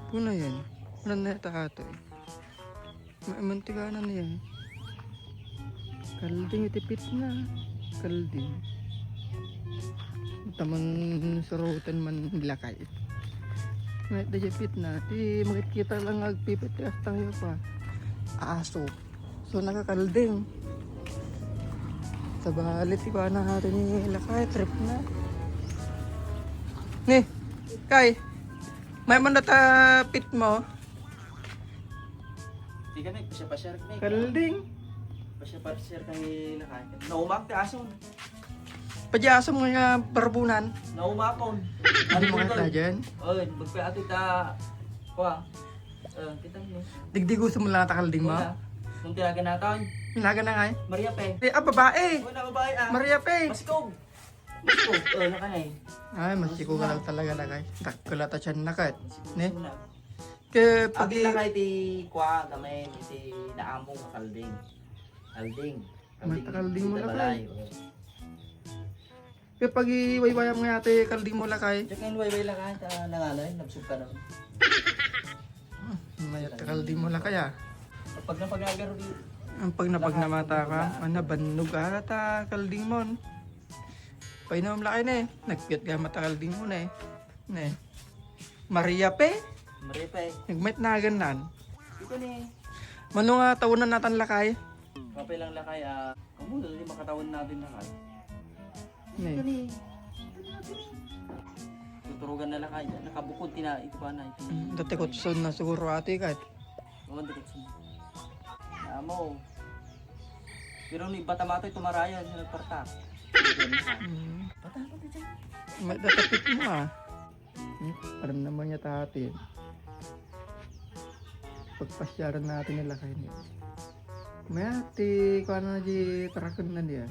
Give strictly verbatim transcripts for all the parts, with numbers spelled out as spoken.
Kuna yan. Ano na yata kato eh? May mantika na niya. Kalding iti pitna. Kalding. Tamang surutan man lakay. May da pitna. Ti makikita lang agpipit ti astang yun pa. Aso. So, nakakalding. Sabali, ti kuana natin ni lakay, trip na. Ni, kay, may man data pit mo? Di kami, pasyar-pasyar kami. Kalding. Pasyar-pasyar kami lakay. Naumak ti ason. Padi asom nga barbunan. Naumakon. Ano mo kaya dyan? Oh, magpayati ta. Kwa. Oh, kita mo. Digdiguso mo lang ta kalding mo? Wala. Kung tinagan natin. Tinagan na nga eh. Maria Pe. Eh, ah, babae. Wala, babae ah. Maria Pe. Masikog. Masikog. Oh, nakanay. Ay, masikog ka lang talaga na kay. Dakkel ta tiyan na kat. Ne? Masikog na. Kaya pag Abi na kay ti kwa, gamay, ti naamo nga kalding. Kalding. Kalding. Matakalding mo na kay. Balay, oh. Kaya pag iwaywayam nga ate, kalding mo lakay. Diyan ngayon wayway lakay, ta nangalay, nabsog ka nun. Hmm, mayat ka kalding mo lakay ah. Pag napagagar di. Ang pag napagnamata ka, ano, bannog ata kalding mo. Painom lakay ne, nagpiyat ka mata kalding mo ne. Ne. Maria Pe? Maria Pe. Nagmayat na agan nan. Ito ni. Mano nga tawanan natan lakay? Kapay lang lakay, ah, kamu, dali makatawan natin lakay. Ne. Ito ni. Tuturugan na lakay. Nakabukod tina, ito pa na. Ito. Mm, dati kutson na siguro ate kat. Oo, dati kutson. Amo. Pero ni bata mato ito marayan, nagpartak. Mm. Bata ko dito. May datapit mo ah. Hmm, aram naman niya tatin. Pagpasyaran natin nila kayo niya. May ati, kung ano na di, tarakan na niya.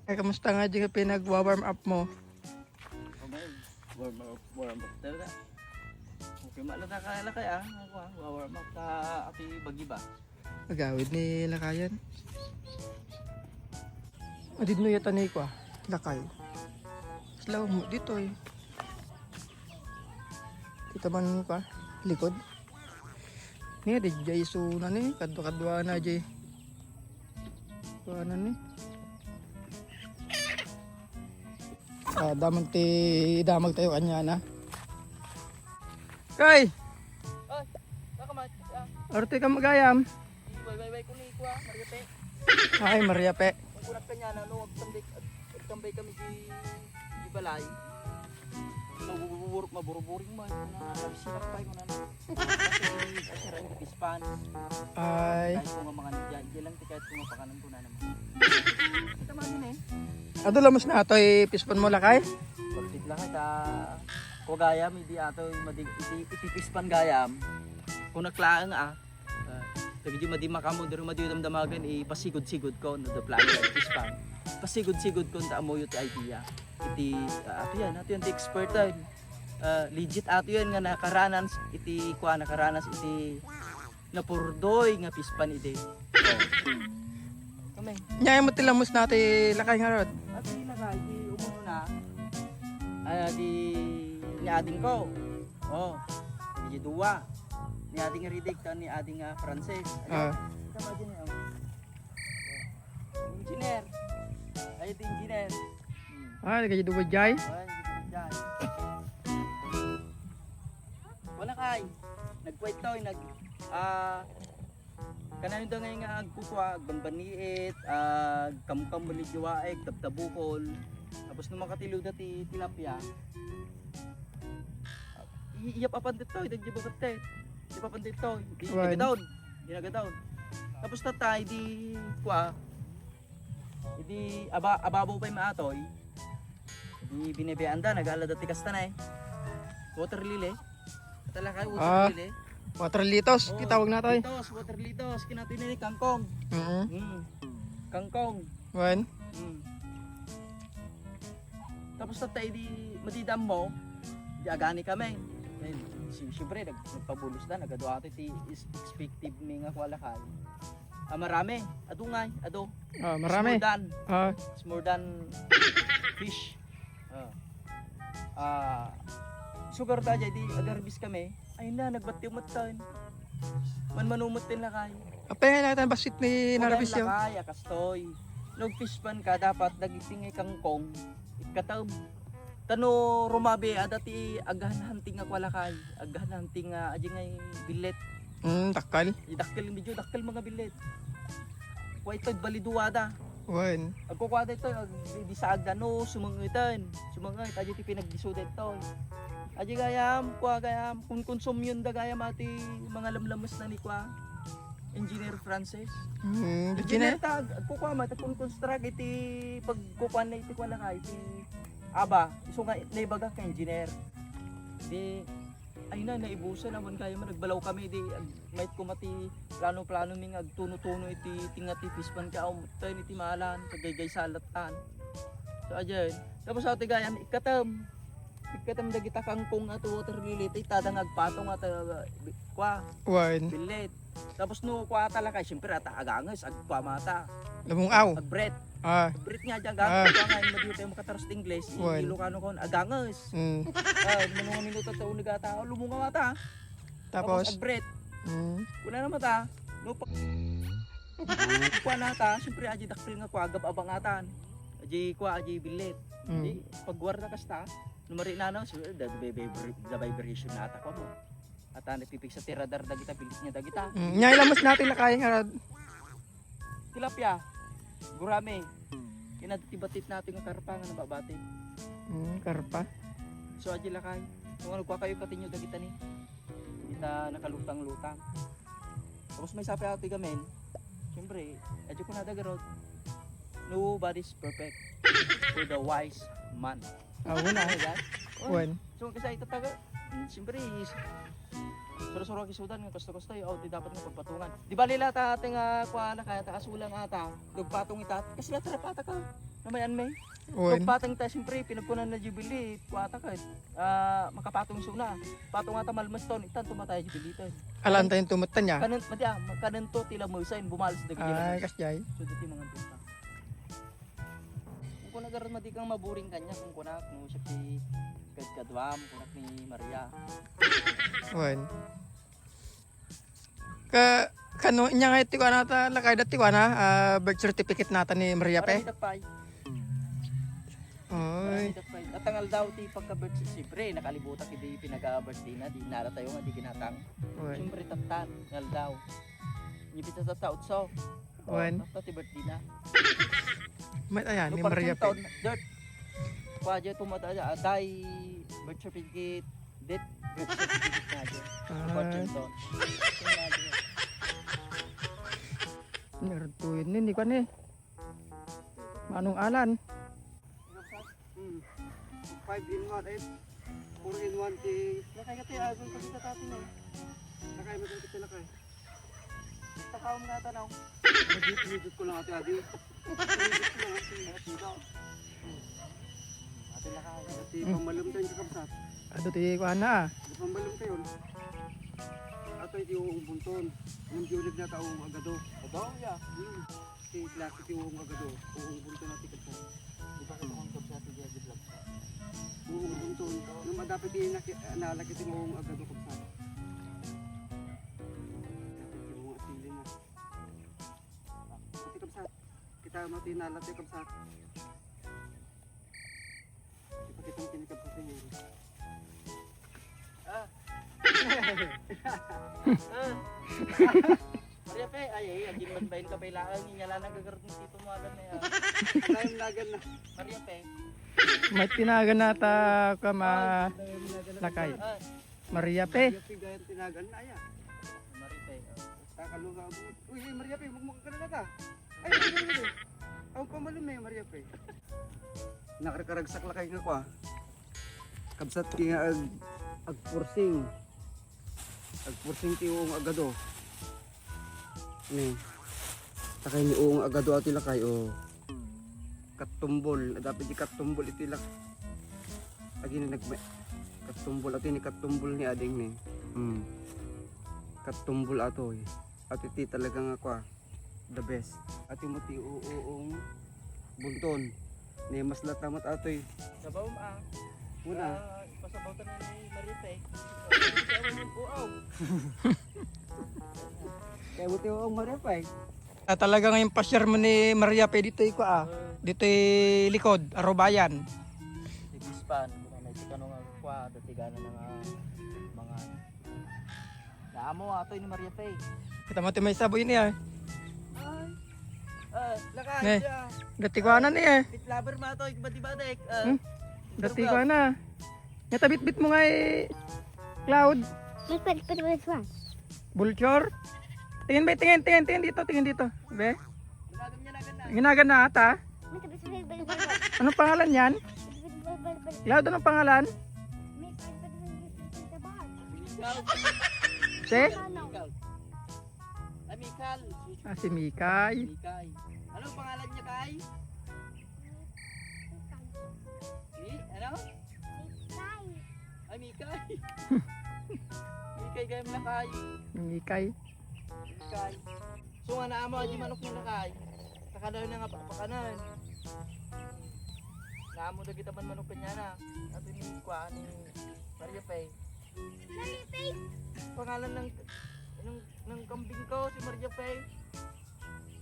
Eh, kamusta nga di ka pinag-warm up mo? Okay, warm up, warm up talaga. Okay, maala na kaya na kaya. Ako ah, warm up ta, ati bagi ba? Agawid ni lakayan. Adid no yata ni kwa, lakay. Slaw mo dito eh. Kita man kwa, likod. Ni di jay suna ni, kadwa-kadwa na jay. Kuanan ni. Ah, damag ti, damag tayo kanya na. Kay! Ay, nakamat. Ah, arte ka magayam. Way, way, way, kung ikuha, Maria Pe. Ay, Maria Pe. Ang kunak kanya na, no, agtambay, agtambay kami di, di balay. Mabubur-, maburuburing man, na, sinakpay ko na, no. Kasi, kasi, Pispan. Ay. Kahit kung mga nandiyan, diyan lang, kahit kung mapakanan ko na naman. Kita mo din eh. Ado lamus na atoy pispan mo lakay? Pagtit lang ata. Ko gayam, idi atoy, madi-, iti, iti pispan gayam. Kung naklaang ah. Ah, kagidi madi makamo, diri madi damdamagan, ipasigod-sigod ko, no, the plan of pispan. Pasigod-sigod ko, ta amuyo ti idea. Iti, ah, ato yan, ato yan, ti expert tayo. Ah, legit ato yan nga nakaranas iti, kwa, nakaranas iti napurdoy nga pispan idi. Kami. Nya, mo ti lamus na ti lakay nga rod. Ati lakay, di umuna. Ah, di ni ading ko. Oh, di dua. Ni ading Ridig, ta ni ading, ah, Francis. Ah. Tama din eh, oh. Engineer. Ay, iti engineer. Hmm. Ah, nagkadya duwa jay? Ay, nagkadya duwa jay. Wala kay. Nagkwento, nag, ah, kanayon da ngay nga agkukwa, agbanbaniit, agkamkam, maligiwaig, tabtabukol. Tapos no makatiluda ti tilapia, i-, iyap apan dito, dagdi babatte. Iyap apan dito, di nagadaon. Di nagadaon. Tapos tatay, di, kwa, Idi aba-, ababaw pay maatoy, idi binabayan da, nagala da ti kasta na eh. Water lily. Talakay, water Ah, lily. Water litos, Oo, kitawag na tayo. Litos, water litos. Kinatoy na ni kangkong. Mm. Mm. Kangkong. Wen? Mm. Tapos tatay, di matidam mo, di agani kami. Eh, si-, siyempre, nag-, nagpabulos na, nagado ato ti is-, expected mi nga kualakay. Ah, marami. Adu ngay, adu. Ah, marami. It's more than, Ah. it's more than fish. Ah. Ah, Sugar ta, di agarabis kami. Ay na, nagbati umetten. Manmano umetten lakay. Apay nga natan bassit ni Kunan narabis yo? Lakay, a kastoy. No fish pond ka, dapat dagiti nga kangkong, ikkatem. Ta no rumabi, adda ti aghan-hunting nga kua lakay. Aghan-hunting nga, adi nga billet. Hmm, dakkel. Di dakkel, medyo dakkel mga billet. Kua ito, bali duada. Wen. Agkukuada ito, agdisaagda no, sumangeten. Sumanget, adi ti pinagdisuda ito. Adi gayam, kua gayam, kun konsumyon da gayam ati mga lamlames na ni kua. Engineer Francis. Hmm, Engineer engineer? Ta, agkukua ma, ta kun construct iti pagkukuan na iti kua lakay, iti aba, isu nga naibaga ka engineer. Di, ay na, naibusan, awan gayam, nagbalaw kami, di, ag-, mayat koma ti plano-plano mi nga agtuno-tuno iti, iti nga ti fish pond ka, um, tayo iti maalan, kagaygay salatan. So, ayan. Tapos, ati gayam, ikkatem. Ikkatem dagita kangkong ato water lily, ti tada nga agpatong ato, kua, Wen. Billet. Tapos no kua ta lakay, siyempre, ata aganges, agpamata. Lumung-aw. Agbret. Ah. Agbret nga dyan, Ah. Gagawin nga, hindi tayo makatarus ti Ingles, Wen. Ilocano kon, aganges. Mm. Ah, mano nga minuto ta uneg ata, oh, lumungaw ata. Tapos? Tapos agbret. Mm. Kuna naman ta, no, pa-, kuan ata, siyempre, adi dakkel nga kua, agab-abangatan. Adi kua, adi billet. Mm. Di, pagwarda kasta, no, mari na, no, so, da-, da-, da-, da-, da-, vibration na ata ko mo. Ata napipigsa ti radar dagita, bilis nga dagita. Mm, nya, ilamos natin na kaya nga rad- Tilapia. Gurame. Kinadtibatit natin nga karpa nga nababati. Mm, karpa. So, adi lakay. Kung ano, kua kayo katinyo dagita ni. Kita nakalutang-lutang. Tapos may sapi ati gamin. Siyempre, adi ko nadagarod. Nobody's perfect. For the wise man. Ah, wala. Ano yan? Wen. So, kasi ita taga, siyempre, is, sura-sura kisudan nga kasto-kasto, aw, ti dapat nga pagpatungan. Di ba, lila ta, ate nga, kuana, kaya ta, asulang ata, nagpatong ita, kasi la trapata ka. Namayan may. Wen. Nagpatong ta, siyempre, pinagkunan na Jubilee, kuata ka, ah, makapatong suna. Patong ata malmaston, itan tumatay Jubilee ta. Alaan tayo tumatan niya. Kanan, matiya, kanan to, tila musa, bumalas dagiti Ay, lamas. Kasjay. So, dito yung mga tuta. Kung kuna garon madi kang maburing kanya, kung kuna, kung siya ti kadkaduam, kuna ni Maria. Wen. Ka, kano, inya nga iti kuana ta, lakay dati kuana, ah, birth certificate nata ni Maria pe? Maria dakpay. Oy. Maria dakpay. At ang aldaw ti pagka-birth, siyempre, nakalibutak idi pinaga-birthday na, di nara tayo nga, di ginatang. Oy. Siyempre, tatan, ang aldaw. Nipit sa sa utso. Wen. Tapos ti birthday na. Mayat aya ni Maria pe. Dirt. Kua diay tumata, ah, day, birth certificate, death, birth certificate na diay. Ah. Fortune ton. Nertuin ni, ni kua ni. Manong Alan. Hmm. Five in one, eh. Four in one, ti. Lakay ka, te, ah, doon ka dito, tati, no? Lakay, magkakita, lakay. Takaw mo na, tanaw. Nagdidikit ko lang, ate, adi. Nagdidikit ko lang, ate. Ate, lakay. Ate, hmm, pamalem tayo, kakabsat. Ado ti kuana, ah. Ado, pamalem tayo. Ato, iti uong bunton. Yung biulig na tao, agado. Ado, ya. Hmm. Ti klase ti uong agado, uong bunton ti kabsat. Di ba kung kabsat ti agad lang? Uong bunton. Nung madapit ti naki-, nalaki ti uong agado kabsat. Dapit ti uong asili na. Iti kabsat. Kita mo ti nalaki kabsat. Ipakita mo kini kabsat ni Henry. Ah. Ah. Maria pe, ay, ay, agin man bain ka pailaan, inyala na gagarot mo dito mo agan na yan. Agan na, agan na. Maria pe. May tinagan na ta ka ma-, ay, lakay. Ah. Maria pe. Maria pe, gayon tinagan na, aya. Maria pe, oh. Takalunga mo. Uy, uy, Maria pe, magmukha ka na ka. Ay, ay, ay, ay. Ang pamalum na yung Maria pe. Nakarkaragsak lakay nga kwa. Kabsat ki nga ag-, agpursing. Agpursing ti uong agado. Ni. Takay ni uong agado ati lakay, oh. Kattumbol. Dapat di kattumbol iti lak-, agi ni nagme-, kattumbol ati ni kattumbol ni ading ni. Hmm. Kattumbol atoy. Ati ti talaga nga kwa. The best. Ati mo ti uong bunton. Ni mas lata mo atoy. Sabaw, ah. Una. Ah, Sabaw tanan ni Maria Fe. Oo. Kaya buti, oo, Maria Fe. Ah, talaga nga yung pasyar mo ni Maria Fe ditoy kua, ah. Ditoy likod, Arubayan. Tigispan, kung may tikano nga kua, dati gana na nga mga Naamo, atoy ni Maria Fe. Kita mo ti may sabo ini, ah. Ay. Ah, lakay, Ne. Ah. Dati ko anan, eh. Pit lover ma to, bati-batik. Ah. Hmm? Dati ko ana. Natabitbit mo nga, eh, Cloud. May pwede, pwede, pwede, pwede. Vulture? Tingin ba, tingin, tingin, tingin dito, tingin dito. Be? Ginagan niya na ganda. Ginagan na ata. May tabi sa may balbal. Anong pangalan yan? Balbal, balbal. Cloud, anong pangalan? May balbal, balbal, balbal. Si? Ikaw. Ah, Mikal. Ah, si Mikay. Mikay. Anong pangalan niya, Kay? Mi-, ano? Mikay. Ay, Mikay. Mikay kayo, Mikay. Mikay. Mikay. So nga, naamo, di manok ni Mikay. Kakadaw na nga, papakanan. Naamo, dagita man manok kanya na. Ato ni, kuha ni Maria Fe. Maria Fe. Pangalan ng, ng, ng kambing ko, si Maria Fe.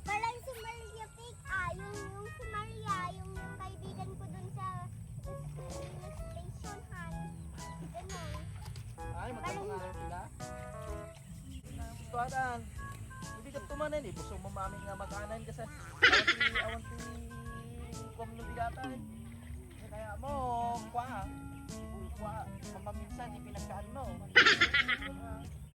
Parang si Maria Fe, ah, yung, yung si Maria, yung, yung kaibigan ko dun sa, sa station, han. Ganun. Ay, magkapangalan sila? Tuadan. Hindi ka tumanan eh. Gusto mo mamin nga makanan ka sa awan ti, awan ti, kuwan mo di gata eh. Kaya mo, kuha. Kuha. Mamaminsan, ipinagkaan mo.